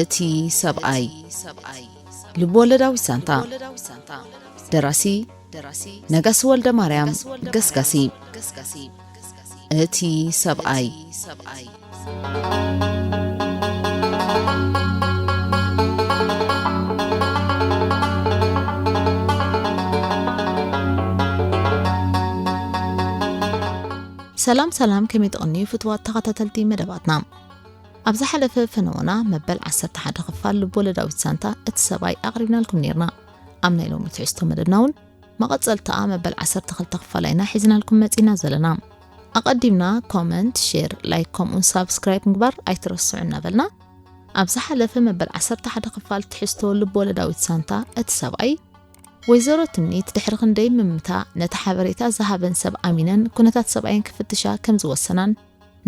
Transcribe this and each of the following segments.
እቲ ሰብኣይ። ልብወለዳዊት ዛንታ። ደራሲ ነጋሲ ወልደ ማርያም ገስጋሲ። እቲ ሰብኣይ። ሰላም ሰላም፣ ከመይ ትቕንዩ ፍትዋት ተኸታተልቲ መደባትና? ኣብ ዝሓለፈ ፈነወና መበል ዓሰርተ ሓደ ክፋል ልብወለዳዊት ዛንታ እቲ ሰብኣይ ኣቕሪብናልኩም ኔርና። ኣብ ናይ ሎሚ ትሕዝቶ መደብና እውን መቐጸልታኣ መበል ዓሰርተ ክልተ ክፋል ኢና ሒዝናልኩም መጺና ዘለና። ኣቐዲምና ኮመንት፣ ሼር፣ ላይክ ከምኡን ሳብስክራይብ ምግባር ኣይትረስዑ እናበልና፣ ኣብ ዝሓለፈ መበል ዓሰርተ ሓደ ክፋል ትሕዝቶ ልብወለዳዊት ዛንታ እቲ ሰብኣይ፣ ወይዘሮ ትምኒት ድሕሪ ክንደይ ምምታ ነቲ ሓበሬታ ዝሃበን ሰብ ኣሚነን ኩነታት ሰብኣየን ክፍትሻ ከም ዝወሰናን፣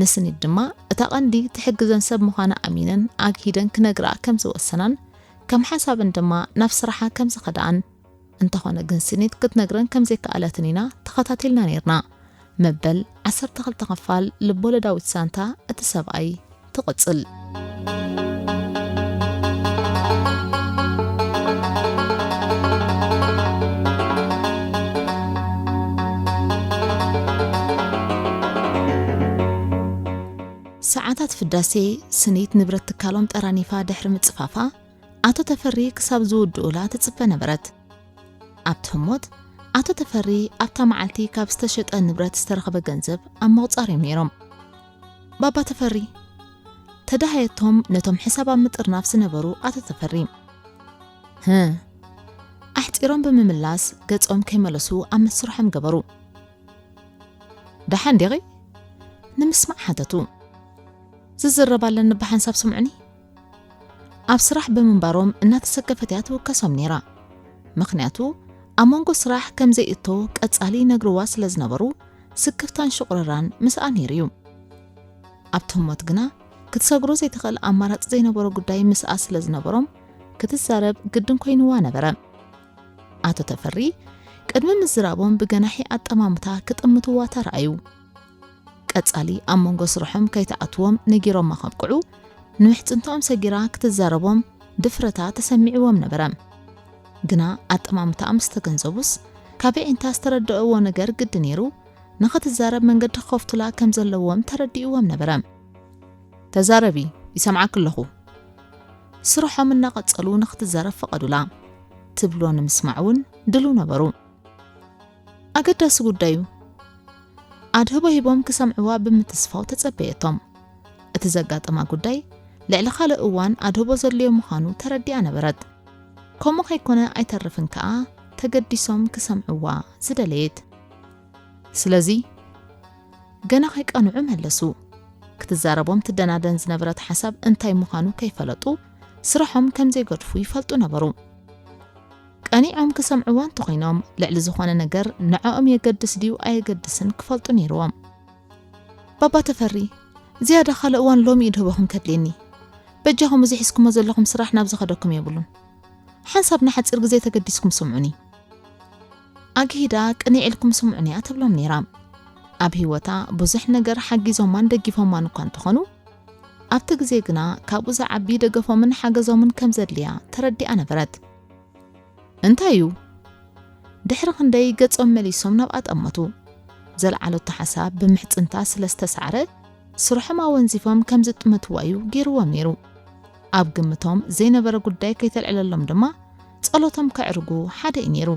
ንስኒት ድማ እታ ቀንዲ ትሕግዘን ሰብ ምዃና ኣሚነን ኣግሂደን ክነግርኣ ከም ዝወሰናን፣ ከም ሓሳብን ድማ ናብ ስራሓ ከም ዝኸድኣን፣ እንተኾነ ግን ስኒት ክትነግረን ከም ዘይከኣለትን ኢና ተኸታቲልና ኔርና። መበል ዓሰርተ ክልተ ክፋል ልቦለዳዊት ዛንታ እቲ ሰብኣይ ትቕጽል። ሰዓታት ፍዳሴ ስኒት ንብረት ትካሎም ጠራኒፋ ድሕሪ ምጽፋፋ፣ ኣቶ ተፈሪ ክሳብ ዝውድኡላ ትጽበ ነበረት። ኣብቲ ህሞት፣ ኣቶ ተፈሪ ኣብታ መዓልቲ ካብ ዝተሸጠ ንብረት ዝተረኽበ ገንዘብ ኣብ ምቑጻር እዮም ነይሮም። ባባ ተፈሪ፣ ተዳሃየቶም ነቶም ሕሳብ ኣብ ምጥርናፍ ዝነበሩ ኣቶ ተፈሪ። ህእ፣ ኣሕጺሮም ብምምላስ ገጾም ከይመለሱ ኣብ መስርሖም ገበሩ። ደሓን ዲኺ? ንምስማዕ ሓተቱ። ዝዝረብ ኣለኒ ብሓንሳብ ስምዑኒ። ኣብ ስራሕ ብምንባሮም እናተሰከፈት እያ ትውከሶም ነይራ። ምኽንያቱ ኣብ መንጎ ስራሕ ከም ዘይእቶ ቀጻሊ ይነግርዋ ስለ ዝነበሩ ስክፍታን ሽቑረራን ምስኣ ነይሩ እዩ። ኣብቲ ህሞት ግና ክትሰግሮ ዘይትኽእል ኣማራጺ ዘይነበሮ ጉዳይ ምስኣ ስለ ዝነበሮም ክትዛረብ ግድን ኮይንዋ ነበረ። ኣቶ ተፈሪ ቅድሚ ምዝራቦም ብገናሒ ኣጠማምታ ክጥምትዋ ተራእዩ። ቀጻሊ ኣብ መንጎ ስርሖም ከይተኣትዎም ነጊሮማ ከብቅዑ፣ ንምሕጽንትኦም ሰጊራ ክትዛረቦም ድፍረታ ተሰሚዕዎም ነበረ። ግና ኣጠማምታኣ ምስ ተገንዘቡስ፣ ካብ ኣዒንታ ዝተረደእዎ ነገር ግዲ ነይሩ፣ ንኽትዛረብ መንገዲ ክኸፍቱላ ከም ዘለዎም ተረዲእዎም ነበረ። "ተዛረቢ፣ ይሰምዓኪ ኣለኹ።" ስርሖም እናቐጸሉ ንኽትዛረብ ፈቐዱላ። ትብሎ ንምስማዕ እውን ድሉው ነበሩ። ኣገዳሲ ጉዳይ እዩ። ኣድህቦ ሂቦም ክሰምዕዋ ብምትስፋው ተጸበየቶም። እቲ ዘጋጠማ ጉዳይ ልዕሊ ካልእ እዋን ኣድህቦ ዘድልዮ ምዃኑ ተረዲኣ ነበረት። ከምኡ ከይኮነ ኣይተርፍን ከኣ ተገዲሶም ክሰምዕዋ ዝደለየት። ስለዚ ገና ከይቀንዑ መለሱ። ክትዛረቦም ትደናደን ዝነበረት ሓሳብ እንታይ ምዃኑ ከይፈለጡ ስርሖም ከም ዘይገድፉ ይፈልጡ ነበሩ። ቀኒዖም ክሰምዕዋ እንተኾይኖም፣ ልዕሊ ዝኾነ ነገር ንዕኦም የገድስ ድዩ ኣየገድስን ክፈልጡ ነይርዎም። "ባባ ተፈሪ፣ ዝያዳ ካልእ እዋን ሎሚ እዩ ድህበኹም ከድልየኒ። በጃኹም እዚ ሒዝኩሞ ዘለኹም ስራሕ ናብ ዝኸደኩም የብሉን። ሓንሳብ ንሓጺር ግዜ ተገዲስኩም ስምዑኒ። ኣግሂዳ ቅንዕ ኢልኩም ስምዑኒ" እያ ትብሎም ነይራ። ኣብ ህይወታ ብዙሕ ነገር ሓጊዞማን ደጊፎማን እኳ እንተኾኑ፣ ኣብቲ ግዜ ግና ካብኡ ዝዓቢ ደገፎምን ሓገዞምን ከም ዘድልያ ተረዲኣ ነበረት። "እንታይ እዩ?" ድሕሪ ክንደይ ገጾም መሊሶም ናብኣ ጠመቱ። ዘልዓለቶ ሓሳብ ብምሕጽንታ ስለ ዝተሳዕረ፣ ስርሖም ኣወንዚፎም ከም ዝጥምትዋ እዩ ገይርዎም ነይሩ። ኣብ ግምቶም ዘይነበረ ጉዳይ ከይተልዕለሎም ድማ፣ ጸሎቶም ከዕርጉ ሓደ እዩ ነይሩ።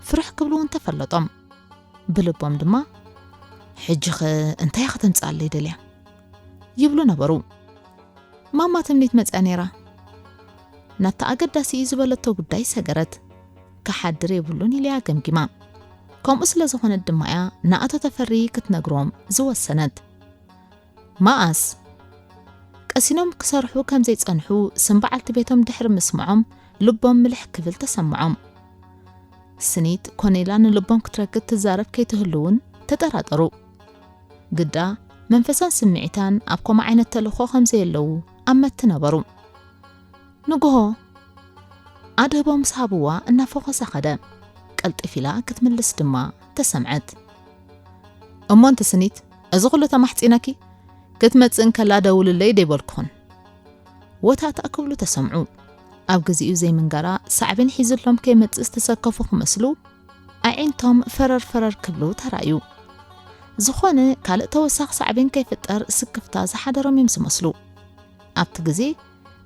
ፍርሕ ክብሉ እውን ተፈለጦም። ብልቦም ድማ፣ "ሕጂኸ እንታይ እያ ከተምጽኣለይ ደልያ?" ይብሉ ነበሩ። ማማ ትምኒት መጽያ ነይራ። ናብታ ኣገዳሲ እዩ ዝበለቶ ጉዳይ ሰገረት። ክሓድር የብሉን ኢልያ ገምጊማ። ከምኡ ስለ ዝኾነት ድማ እያ ንኣቶ ተፈሪ ክትነግሮም ዝወሰነት። መኣስ? ቀሲኖም ክሰርሑ ከም ዘይጸንሑ ስም በዓልቲ ቤቶም ድሕሪ ምስምዖም ልቦም ምልሕ ክብል ተሰምዖም። ስኒት ኮነ ኢላ ንልቦም ክትረክብ ትዛረብ ከይትህሉ እውን ተጠራጠሩ። ግዳ መንፈሳን ስምዒታን ኣብ ከምኡ ዓይነት ተልእኾ ከም ዘየለዉ ኣመንቲ ነበሩ። ንግሆ ኣድህቦ ምስ ሃብዋ እናፈኾሰ ኸደ። ቀልጥፍ ኢላ ክትምልስ ድማ ተሰምዐት። "እሞ እንቲ ስኒት፣ እዚ ኹሉ ተማሕጺነኪ፣ ክትመጽእ እንከላ ደውልለይ ደይበልኩኽን? ወታእታእ ክብሉ ተሰምዑ። ኣብ ግዜኡ ዘይምንጋራ ሳዕቤን ሒዝሎም ከይመጽእ ዝተሰከፉ ክመስሉ ኣዒንቶም ፈረር ፈረር ክብሉ ተራእዩ። ዝኾነ ካልእ ተወሳኺ ሳዕቤን ከይፍጠር ስክፍታ ዝሓደሮም እዮም ዝመስሉ። ኣብቲ ግዜ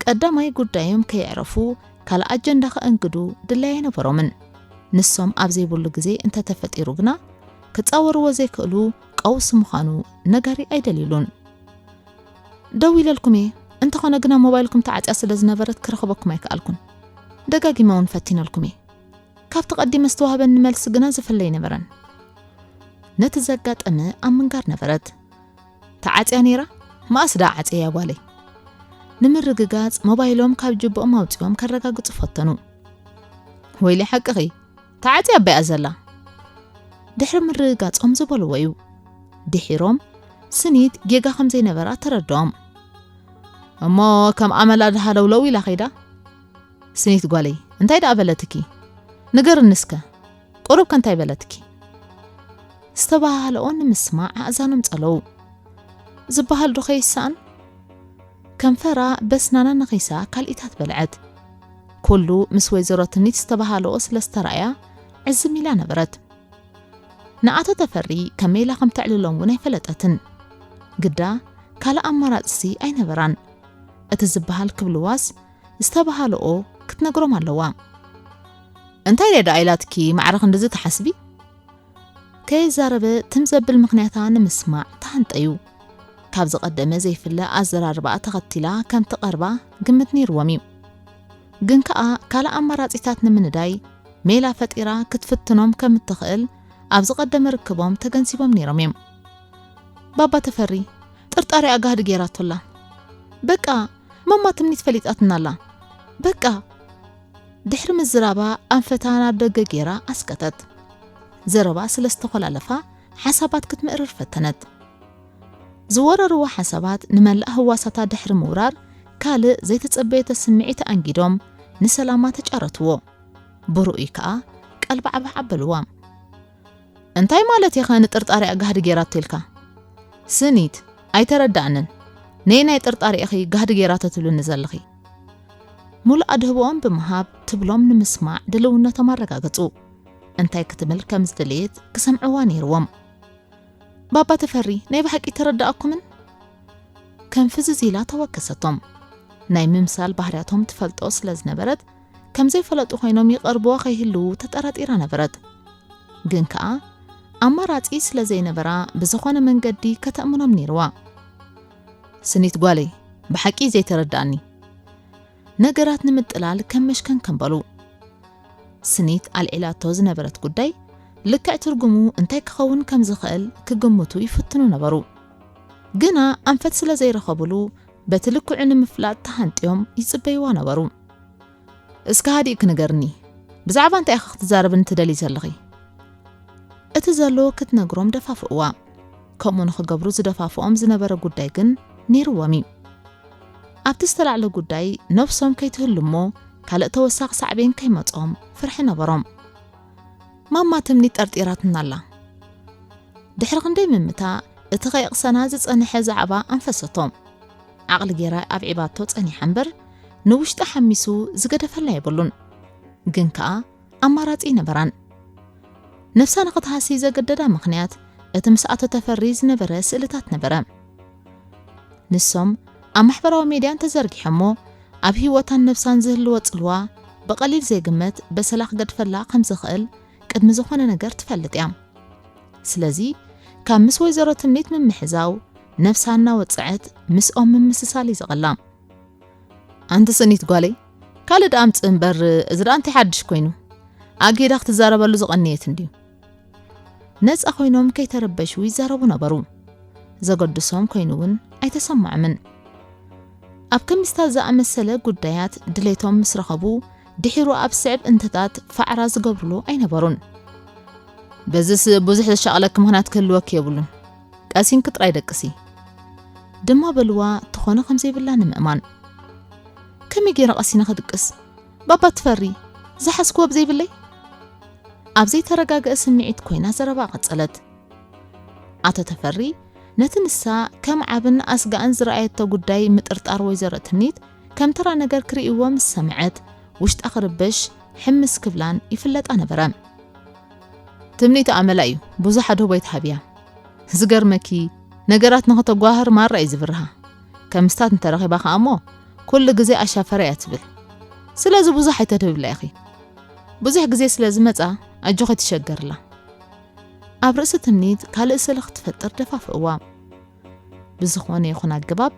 ቀዳማይ ጉዳዮም ከየዕረፉ ካልእ ኣጀንዳ ከእንግዱ ድላይ ኣይነበሮምን። ንሶም ኣብ ዘይብሉ ግዜ እንተተፈጢሩ ግና ክጻወርዎ ዘይክእሉ ቀውሲ ምዃኑ ነጋሪ ኣይደልዩሉን። ደው ኢለልኩም እየ፣ እንተኾነ ግና ሞባይልኩም ተዓጽያ ስለ ዝነበረት ክረኽበኩም ኣይከኣልኩን። ደጋጊመ እውን ፈቲነልኩም እየ። ካብቲ ቀዲመ ዝተዋህበኒ መልሲ ግና ዝፍለ ኣይነበረን። ነቲ ዘጋጠመ ኣብ ምንጋር ነበረት። ተዓጽያ ነይራ? መኣስ ደኣ ዓጽየያ ጓለይ? ንምርግጋጽ ሞባይሎም ካብ ጅብኦም ኣውጺኦም ከረጋግጹ ፈተኑ። ወይሊ ሓቅኺ፣ ተዓጽያ ኣቢኣ ዘላ። ድሕሪ ምርግጋጾም ዝበልዎ እዩ። ድሒሮም ስኒት ጌጋ ከም ዘይነበራ ተረድኦም። እሞ ከም ኣመላ ድሃለውለው ኢላ ኸይዳ? ስኒት ጓለይ፣ እንታይ ደኣ በለትኪ? ንገርኒ እስከ። ቁሩብ ከ እንታይ በለትኪ? ዝተባሃለኦ ንምስማዕ ኣእዛኖም ጸለዉ። ዝበሃል ዶ ከይሰኣን? ከንፈራ በስናና ነኺሳ ካልኢታት በልዐት። ኩሉ ምስ ወይዘሮ ትምኒት ዝተባሃለኦ ስለ ዝተራእያ ዕዝም ኢላ ነበረት። ንኣቶ ተፈሪ ከመይ ኢላ ከም ተዕልሎም እውን ኣይፈለጠትን። ግዳ ካልእ ኣማራጽሲ ኣይነበራን። እቲ ዝበሃል ክብልዋስ ዝተባሃለኦ ክትነግሮም ኣለዋ። እንታይ ደኣ ኢላትኪ ማዕረ ክንድዚ ትሓስቢ? ከይዛረበ ትም ዘብል ምኽንያታ ንምስማዕ ተሃንጠዩ። ካብ ዝቐደመ ዘይፍለ ኣዘራርባኣ ተኸቲላ ከም ትቐርባ ግምት ነይርዎም እዩ። ግን ከኣ ካልእ ኣማራጺታት ንምንዳይ ሜላ ፈጢራ ክትፍትኖም ከም እትኽእል ኣብ ዝቐደመ ርክቦም ተገንዚቦም ነይሮም እዮም። ባባ ተፈሪ ጥርጣሬኣ ጋህዲ ገይራቶ ኣላ። በቃ ማማ ትምኒት ፈሊጣትና ኣላ። በቃ ድሕሪ ምዝራባ ኣንፈታ ናብ ደገ ገይራ ኣስከተት። ዘረባ ስለ ዝተኾላለፋ ሓሳባት ክትምእርር ፈተነት። ዝወረርዎ ሓሳባት ንመላእ ህዋሳታ ድሕሪ ምውራር ካልእ ዘይተጸበየቶ ስምዒት ኣንጊዶም ንሰላማ ተጫረትዎ። ብርኡይ ከኣ ቀልባዕባዕ ኣበልዋ። እንታይ ማለት ኢኸ ንጥርጣሬኣ ጋህዲ ገይራቶ ኢልካ? ስኒት፣ ኣይተረዳእንን። ነየናይ ጥርጣሬ ኢኺ ጋህዲ ገይራቶ ትብልኒ ዘለኺ? ሙሉእ ኣድህቦኦም ብምሃብ ትብሎም ንምስማዕ ድልውነቶም ኣረጋገጹ። እንታይ ክትብል ከም ዝደለየት ክሰምዕዋ ነይርዎም። ባባ ተፈሪ፣ ናይ ብሓቂ ተረዳኣኩምን? ከም ፍዝዝ ኢላ ተወከሰቶም። ናይ ምምሳል ባህርያቶም ትፈልጦ ስለ ዝነበረት ከም ዘይፈለጡ ኮይኖም ይቐርብዋ ከይህልዉ ተጠራጢራ ነበረት። ግን ከኣ ኣማራጺ ስለ ዘይነበራ ብዝኾነ መንገዲ ከተእምኖም ነይርዋ። ስኒት ጓለይ፣ ብሓቂ ዘይተረዳእኒ። ነገራት ንምጥላል ከም መሽከን ከንበሉ። ስኒት ኣልዒላቶ ዝነበረት ጉዳይ ልክዕ ትርጉሙ እንታይ ክኸውን ከም ዝኽእል ክግምቱ ይፍትኑ ነበሩ። ግና ኣንፈት ስለ ዘይረኸብሉ በቲ ልክዑ ንምፍላጥ ተሃንጥዮም ይጽበይዋ ነበሩ። እስከ ሃዲእኪ ንገርኒ፣ ብዛዕባ እንታይ ኢኺ ክትዛረብኒ ትደልዪ ዘለኺ? እቲ ዘሎ ክትነግሮም ደፋፍእዋ። ከምኡ ንኽገብሩ ዝደፋፍኦም ዝነበረ ጉዳይ ግን ነይርዎም እዩ። ኣብቲ ዝተላዕለ ጉዳይ ነብሶም ከይትህሉ እሞ ካልእ ተወሳኺ ሳዕቤን ከይመጾም ፍርሒ ነበሮም። ማማ ትምኒት ጠርጢራትና ኣላ። ድሕሪ ክንደይ ምምታ እቲ ከየቕሰና ዝጸንሐ ዛዕባ ኣንፈሰቶ። ዓቕሊ ጌራ ኣብዒባቶ ጸኒሓ እምበር ንውሽጢ ሓሚሱ ዝገደፈላ የብሉን። ግን ከኣ ኣማራጺ ኣይነበራን። ነብሳ ንኽትሃሲ ዘገደዳ ምኽንያት እቲ ምስ ኣቶ ተፈሪ ዝነበረ ስእልታት ነበረ። ንሶም ኣብ ማሕበራዊ ሜድያ እንተዘርጊሖሞ ኣብ ህይወታን ነብሳን ዝህልዎ ጽልዋ ብቐሊል ዘይግመት በሰላ ክገድፈላ ከም ዝኽእል ቅድሚ ዝኾነ ነገር ትፈልጥ እያ። ስለዚ ካብ ምስ ወይዘሮ ትምኒት ምምሕዛው ነብሳ እናወጽዐት ምስኦም ምምስሳል እዩ ዝቐላ። ኣንቲ ስኒት ጓለይ፣ ካልእ ደኣ ኣምጽእ እምበር፣ እዚ ደኣ እንታይ ሓድሽ ኮይኑ? ኣግሂዳ ክትዛረበሉ ዝቐነየት እንድዩ። ነጻ ኮይኖም ከይተረበሹ ይዛረቡ ነበሩ። ዘገድሶም ኮይኑ እውን ኣይተሰምዖምን። ኣብ ከምስታት ዝኣመሰለ ጉዳያት ድሌቶም ምስ ረኸቡ፣ ድሒሩ ኣብ ስዕብ እንተታት ፋዕራ ዝገብሩሉ ኣይነበሩን። በዝስ ብዙሕ ዘሻቕለኪ ምኽንያት ክህልወኪ የብሉን። ቀሲንኪ ጥራይ ደቅሲ። ድማ በልዋ፣ ትኾኖ ከም ዘይብላ ንምእማን። ከመይ ገይረ ቀሲነ ክድቅስ? ባባ ትፈሪ፣ ዝሓዝክዎ ብዘይብለይ? ኣብ ዘይተረጋገአ ስምዒት ኮይና ዘረባ ቀጸለት። ኣቶ ተፈሪ ነቲ ንሳ ከም ዓብን ኣስጋእን ዝረኣየቶ ጉዳይ ምጥርጣር ወይዘሮ ትምኒት ከም ተራ ነገር ክርእይዎ ምስ ሰምዐት፣ ውሽጣ ክርበሽ ሕምስ ክብላን ይፍለጣ ነበረ። ትምኒት ኣመላ እዩ፣ ብዙሕ ኣድህቦ ኣይትሃብያ። ዝገርመኪ፣ ነገራት ንኸተጓህር ማራ እዩ ዝብርሃ። ከም ምስታት እንተረኺባ ኸኣ እሞ፣ ኩሉ ግዜ ኣሻፈረ እያ ትብል። ስለዚ ብዙሕ ኣይተድህብላ ኢኺ። ብዙሕ ግዜ ስለ ዝመጻ፣ ኣጆኺ ትሸገርላ። ኣብ ርእሲ ትምኒት ካልእ ስለ ክትፈጥር ደፋፍእዋ። ብዝኾነ ይኹን ኣገባብ፣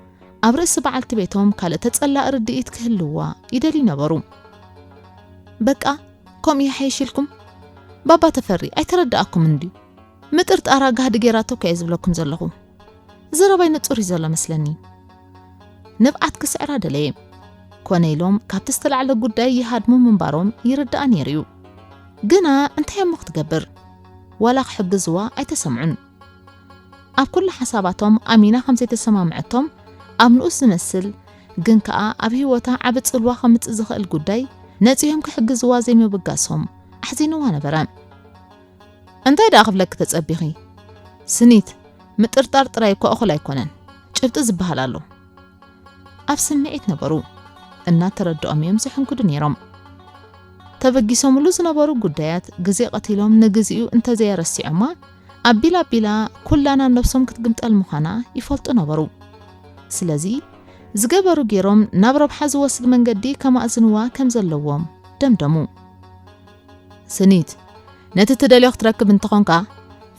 ኣብ ርእሲ በዓልቲ ቤቶም ካልእ ተጸላኢ ርድኢት ክህልዋ ይደልዩ ነበሩ። በቃ፣ ከምኡ ይሓይሽ ኢልኩም? ባባ ተፈሪ ኣይተረድኣኩምን ድዩ? ምጥርጣራ ጋህዲ ጌራቶ እኮ እየ ዝብለኩም ዘለኹ። ዘረባይ ንጹር እዩ ዘሎ መስለኒ። ንብዓት ክስዕራ ደለየ። ኮነ ኢሎም ካብቲ ዝተላዕለ ጉዳይ ይሃድሙ ምንባሮም ይርድኣ ነይሩ እዩ። ግና እንታይ እሞ ክትገብር? ዋላ ክሕግዝዋ ኣይተሰምዑን። ኣብ ኩሉ ሓሳባቶም ኣሚና ከም ዘይተሰማምዐቶም ኣብ ንኡስ ዝመስል ግን ከኣ ኣብ ህይወታ ዓቢ ጽልዋ ከምጽእ ዝኽእል ጉዳይ ነጺሆም ክሕግዝዋ ዘይምብጋሶም ኣሕዚንዋ ነበረ። እንታይ ደኣ ክብለኪ ተጸቢኺ? ስኒት፣ ምጥርጣር ጥራይ እኮ እኹል ኣይኮነን። ጭብጢ ዝበሃል ኣሎ። ኣብ ስምዒት ነበሩ። እናተረድኦም እዮም ዝሕንግዱ ነይሮም። ተበጊሶምሉ ዝነበሩ ጉዳያት ግዜ ቀቲሎም ንግዚኡ እንተዘየረሲዖማ፣ ኣቢላ ኣቢላ ኩላና ነብሶም ክትግምጠል ምዃና ይፈልጡ ነበሩ። ስለዚ፣ ዝገበሩ ገይሮም ናብ ረብሓ ዝወስድ መንገዲ ከማእዝንዋ ከም ዘለዎም ደምደሙ። ስኒት፣ ነቲ ትደልዮ ክትረክብ እንተኾንካ፣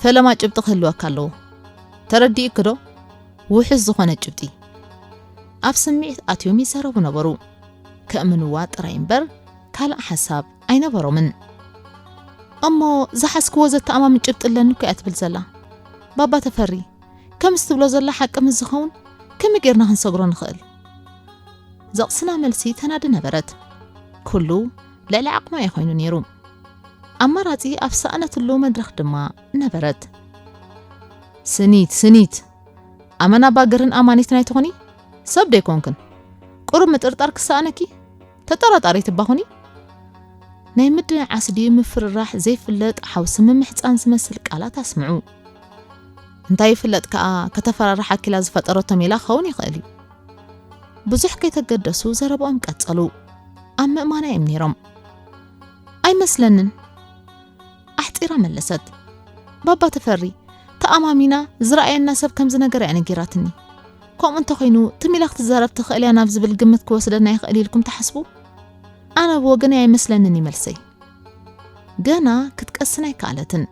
ፈለማ ጭብጢ ክህልወካ ኣለዎ። ተረዲእኪ ዶ? ውሑስ ዝኾነ ጭብጢ። ኣብ ስምዒት ኣትዮም ይዛረቡ ነበሩ። ከእምንዋ ጥራይ እምበር፣ ካልእ ሓሳብ ኣይነበሮምን። እሞ ዝሓዝክዎ ዘተኣማምን ጭብጢ ኣለኒ እኮ እያ ትብል ዘላ። ባባ ተፈሪ፣ ከምዚ ትብሎ ዘላ ሓቂ ምስ ዝኸውን፣ ከመይ ጌርና ክንሰግሮ ንኽእል? ዘቕስና መልሲ ተናዲ ነበረት። ኩሉ ልዕሊ ዓቕማ እዩ ኮይኑ ነይሩ። ኣማራጺ ኣብ ሰኣነትሉ መድረኽ ድማ ነበረት። ስኒት፣ ስኒት፣ ኣመና ባገርን ኣማኒትን ኣይትኾኒ? ሰብ ዶ ኣይኮንክን? ቁሩብ ምጥርጣር ክሰኣነኪ? ተጠራጣሪት እባ ኹኒ? ናይ ምድንዓስ ድዩ ምፍርራሕ ዘይፍለጥ ሓውሲ ምምሕጻን ዝመስል ቃላት ኣስምዑ። እንታይ ይፍለጥ ከኣ ከተፈራርሓኪ ኢላ ዝፈጠረቶ ሜላ ክኸውን ይኽእል እዩ። ብዙሕ ከይተገደሱ ዘረባኦም ቀጸሉ። ኣብ ምእማና እዮም ነይሮም። ኣይመስለንን። ኣሕጺራ መለሰት። ባባ ተፈሪ፣ ተኣማሚና ዝረኣየና ሰብ ከም ዝነገራ እያ ነጊራትኒ። ከምኡ እንተኾይኑ፣ ትም ኢላ ክትዛረብ ትኽእል እያ ናብ ዝብል ግምት ክወስደና ይኽእል ኢልኩም ትሓስቡ? ኣነ ብወገነይ ኣይመስለንን እዩ መልሰይ። ገና ክትቀስን ኣይከኣለትን።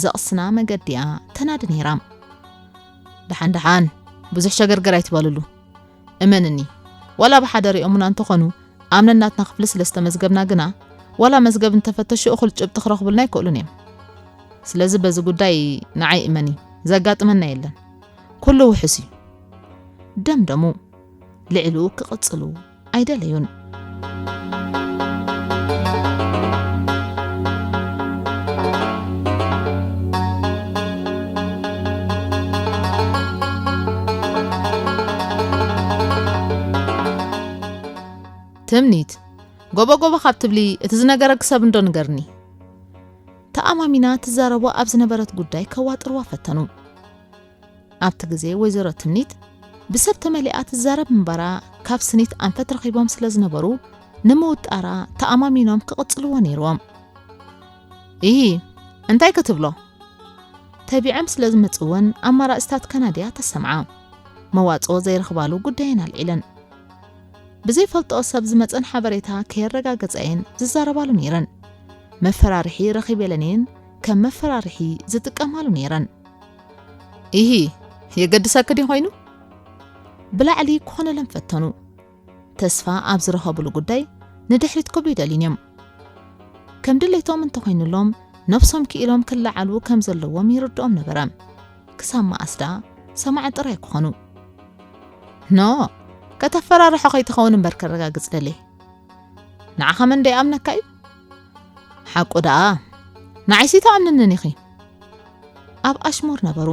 ዘቕስና መገዲኣ ተናዲ ነይራ። ደሓን ደሓን፣ ብዙሕ ሸገርገር ኣይትበልሉ። እመንኒ፣ ዋላ ብሓደ ሪኦሙና እንተኾኑ፣ ኣብ ነናትና ክፍሊ ስለ ዝተመዝገብና ግና፣ ዋላ መዝገብ እንተፈተሹ እኹል ጭብጢ ክረኽቡልና ኣይክእሉን እዮም። ስለዚ በዚ ጉዳይ ንዓይ እመኒ፣ ዘጋጥመና የለን። ኩሉ ውሑስ እዩ። ደምደሙ። ልዕሊኡ ክቕጽሉ ኣይደለዩን። ትምኒት፣ ጎቦ ጎቦ ካብ ትብሊ፣ እቲ ዝነገረኪ ሰብ እንዶ ንገርኒ። ተኣማሚና ትዛረቦ ኣብ ዝነበረት ጉዳይ ከዋጥርዋ ፈተኑ። ኣብቲ ግዜ ወይዘሮ ትምኒት ብሰብ ተመሊኣ ትዛረብ ምንባራ፣ ካብ ስኒት ኣንፈት ረኺቦም ስለ ዝነበሩ፣ ንምውጣራ ተኣማሚኖም ክቕጽልዎ ነይርዎም። ኢሂ፣ እንታይ ክትብሎ? ተቢዖም ስለ ዝመጽወን ኣማራጽታት ከናድያ ተሰምዓ። መዋጽኦ ዘይረኽባሉ ጉዳየን ኣልዒለን። ብዘይፈልጥኦ ሰብ ዝመጸን ሓበሬታ ከየረጋገጻ እየን ዝዛረባሉ ነይረን። መፈራርሒ ረኺበለን እየን ከም መፈራርሒ ዝጥቀማሉ ነይረን። ኢሂ፣ የገድሰኪ ድዩ ኮይኑ? ብላዕሊ ክኾነለን ፈተኑ። ተስፋ ኣብ ዝረኸብሉ ጉዳይ ንድሕሪት ክብሉ ይደልዩን እዮም። ከም ድሌቶም እንተኾይኑሎም፣ ነብሶም ክኢሎም ክለዓሉ ከም ዘለዎም ይርድኦም ነበረ። ክሳብ መኣስ ደኣ ሰማዕቲ ጥራይ ክኾኑ? ኖ፣ ከተፈራርሖ ከይትኸውን እምበር ከረጋግጽ ደልየ። ንዓኻ መን ደይኣምነካ እዩ? ሓቁ ደኣ፣ ንዓይሲ ተኣምንንን ኢኺ። ኣብ ኣሽሙር ነበሩ።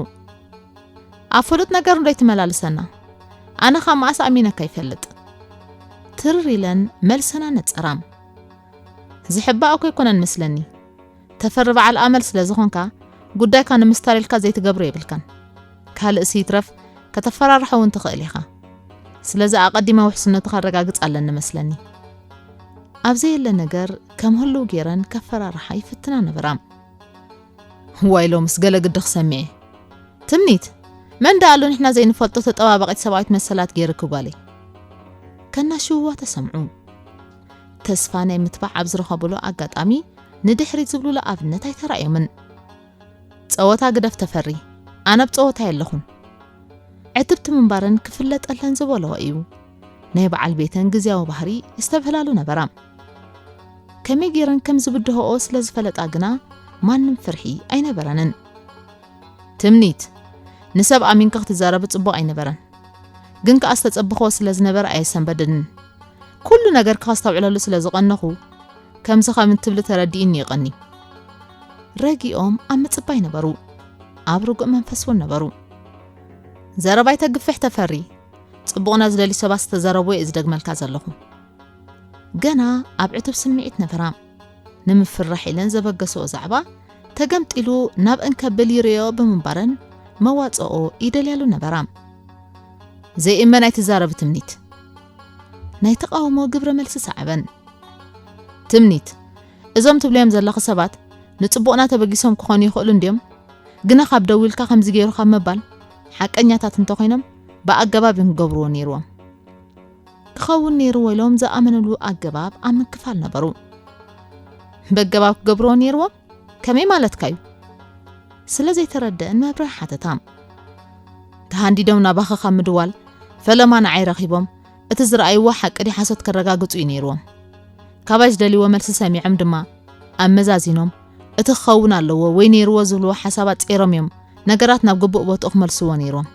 ኣብ ፍሉጥ ነገር ዶ ኣይትመላልሰና? ኣነ ካብ መኣስ ኣሚነካ ይፈልጥ። ትርር ኢለን መልሰና ነጸራ። ዝሕባእ እኮ ኣይኮነን መስለኒ። ተፈሪ በዓል ኣመል ስለ ዝኾንካ፣ ጉዳይካ ንምስታል ኢልካ ዘይትገብሮ የብልካን። ካልእሲ ይትረፍ፣ ከተፈራርሖ እውን ትኽእል ኢኻ። ስለዚ ኣቐዲመ ውሕስነቱ ከረጋግጽ ኣለኒ መስለኒ። ኣብ ዘየለ ነገር ከም ህልው ገይረን ከፈራርሓ ይፍትና ነበራ። ዋይ ሎምስ ገለ ግዲ ክሰምዕ። ትምኒት፣ መን ደኣ ኣሎ ንሕና ዘይንፈልጦ ተጠባባቒት ሰብኣዊት መሰላት ገይርኪ ጓለይ? ከናሽውዋ ተሰምዑ። ተስፋ ናይ ምትባዕ ኣብ ዝረኸብሉ ኣጋጣሚ ንድሕሪት ዝብሉሉ ኣብነት ኣይተራእዮምን። ጸወታ ግደፍ ተፈሪ፣ ኣነ ኣብ ጸወታ የለኹን። ዕትብቲ ምንባረን ክፍለጠለን ዝበለኦ እዩ። ናይ በዓል ቤተን ግዝያዊ ባህሪ ይስተብህላሉ ነበራ። ከመይ ገይረን ከም ዝብድሆኦ ስለ ዝፈለጣ ግና ማንም ፍርሒ ኣይነበረንን። ትምኒት፣ ንሰብ ኣሚንካ ክትዛረቢ ጽቡቕ ኣይነበረን። ግን ከኣ ዝተጸበኽዎ ስለ ዝነበረ ኣየሰንበደንን። ኩሉ ነገር ከስተውዕለሉ ስለ ዝቐነኹ ከምዚ ከም እትብሊ ተረዲእኒ ይቐኒ። ረጊኦም ኣብ ምጽባይ ነበሩ። ኣብ ርጉእ መንፈስ እውን ነበሩ። ዘረባይ ተግፍሕ ተፈሪ። ጽቡቕና ዝደልዩ ሰባት ዝተዘረብዎ እየ ዝደግመልካ ዘለኹ። ገና ኣብ ዕቱብ ስምዒት ነበራ። ንምፍራሕ ኢለን ዘበገስኦ ዛዕባ ተገምጢሉ ናብ እንከብል ይርእዮ ብምንባረን መዋጽኦ ይደልያሉ ነበራ። ዘይእመን ኣይትዛረቢ ትምኒት። ናይ ተቓውሞ ግብረ መልሲ ሰዓበን። ትምኒት፣ እዞም ትብልዮም ዘለኺ ሰባት ንጽቡቕና ተበጊሶም ክኾኑ ይኽእሉ እንድዮም፣ ግና ካብ ደዊልካ ከምዚ ገይሩ ካብ ምባል ሓቀኛታት እንተኾይኖም ብኣገባብ እዮም ክገብርዎ ነይርዎም። ክኸውን ነይርዎ ኢሎም ዝኣመንሉ ኣገባብ ኣብ ምክፋል ነበሩ። በገባብ ክገብርዎ ነይርዎም? ከመይ ማለትካ እዩ? ስለ ዘይተረደአን መብርሂ ሓተታ። ተሃንዲዶም ናባኺ ካብ ምድዋል ፈለማ ንዓይ ረኺቦም እቲ ዝረኣይዎ ሓቂ ድዩ ሓሶት ከረጋግጹ እዩ ነይርዎም። ካባይ ዝደልይዎ መልሲ ሰሚዖም ድማ ኣመዛዚኖም እቲ ክኸውን ኣለዎ ወይ ነይርዎ ዝብልዎ ሓሳባት ጸይሮም እዮም ነገራት ናብ ግቡእ ቦትኡ ክመልስዎ ነይርዎም።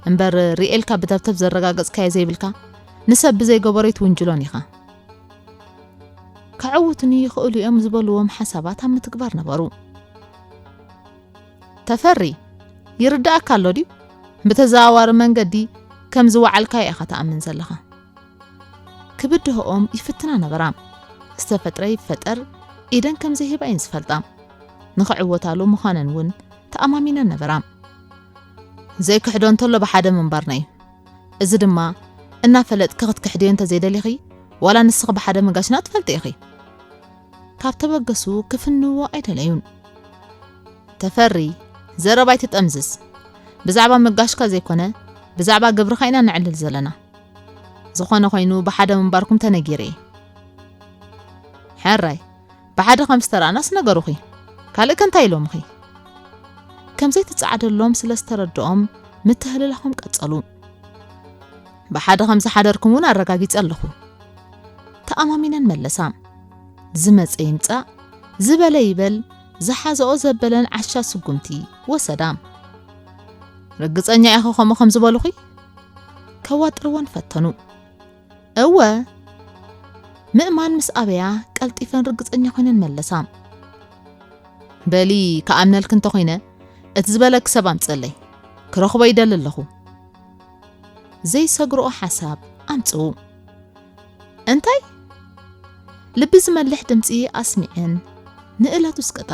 እምበር ሪኤልካ ብተብተብ ዘረጋገጽካዮ ዘይብልካ ንሰብ ብዘይገበሮ ይትውንጅሎን ኢኻ። ከዕውቱኒ ይኽእሉ እዮም ዝበልዎም ሓሳባት ኣብ ምትግባር ነበሩ። ተፈሪ፣ ይርድኣካ ኣሎ ድዩ? ብተዘዋዋሪ መንገዲ ከም ዝወዓልካዮ ኢኻ ትኣምን ዘለኻ። ክብድህኦም ይፍትና ነበራ። ዝተፈጥረ ይፈጠር ኢደን ከም ዘይህባ እየን ዝፈልጣ። ንኽዕወታሉ ምዃነን እውን ተኣማሚነን ነበራ። ዘይክሕዶ እንተሎ ብሓደ ምንባርና እዩ። እዚ ድማ እናፈለጥኪ ክትክሕድዮ እንተዘይደሊኺ፣ ዋላ ንስኺ ብሓደ ምጋሽና ትፈልጢ ኢኺ። ካብ ተበገሱ ክፍንዎ ኣይደለዩን። ተፈሪ፣ ዘረባ ኣይትጠምዝዝ። ብዛዕባ ምጋሽካ ዘይኮነ፣ ብዛዕባ ግብርኻ ኢና ነዕልል ዘለና። ዝኾነ ኮይኑ ብሓደ ምንባርኩም ተነጊረ እየ። ሕራይ፣ ብሓደ ከም ዝተረኣናስ ነገሩኺ። ካልእ ከ እንታይ ኢሎምኺ? ከም ዘይትጸዓደሎም ስለ ዝተረድኦም ምትህልላኾም ቀጸሉ። ብሓደ ከም ዝሓደርኩም እውን ኣረጋጊጸ ኣለኹ። ተኣማሚነን መለሳ። ዝመጸ ይምጻእ፣ ዝበለ ይበል፣ ዝሓዘኦ ዘበለን ዓሻ ስጉምቲ ወሰዳ። ርግጸኛ ኢኺ ከምኡ ከም ዝበሉኺ? ከዋጥርወን ፈተኑ። እወ፣ ምእማን ምስ ኣበያ ቀልጢፈን ርግጸኛ ኮይነን መለሳ። በሊ፣ ክኣምነልኪ እንተኾይነ፣ እቲ ዝበለኪ ሰብ ኣምጽእለይ። ክረኽቦ ይደሊ ኣለኹ። ዘይሰግርኦ ሓሳብ ኣምጽኡ። እንታይ? ልቢ ዝመልሕ ድምጺ ኣስሚዐን ንእለቱ ስቅጣ።